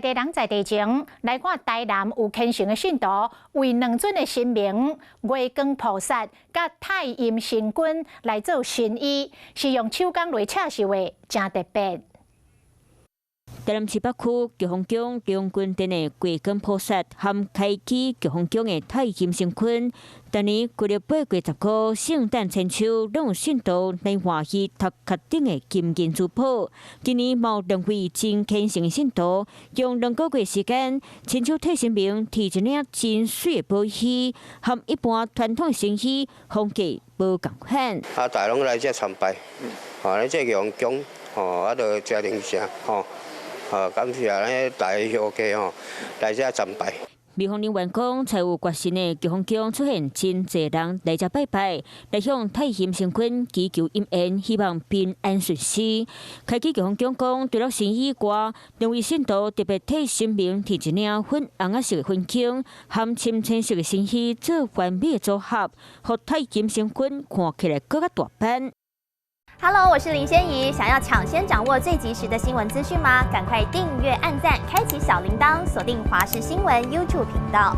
在地人在地情，來看台南有虔誠的信徒為兩尊的神明月光菩薩佮太陰神君來做新衣，是用手工來刺繡的，誠特別。台南市北區玉峰宮龍君殿的月光菩薩和開基玉峰宮的太陰神君，逐年規曆8月15聖誕千秋，攏有信徒來換彼頭殼頂的金銀珠寶。今年嘛有兩位真虔誠的信徒，用2個月時間，親手替神明織一領真媠的寶衣，和一般傳統的新衣風格無仝款。啊，大家攏來遮參拜，吼，咱這玉峰宮，吼，啊，就誠靈聖，吼。好，感謝咱大家遊客吼來遮參拜。廟方人員講，財務決心的玉峰宮出現真濟人來遮拜拜，來向太陰神君祈求姻緣，希望平安順遂。開基玉峰宮講，除了新衣外，兩位信徒特別替神明織一領粉紅仔色的粉胸，和深青色的新衣做完美的組合，予太陰神君看起來閣較大範。 Hello，我是林仙怡。想要搶先掌握最及時的新聞資訊嗎？趕快訂閱、按讚、開啟小鈴鐺，鎖定華視新聞 YouTube 頻道。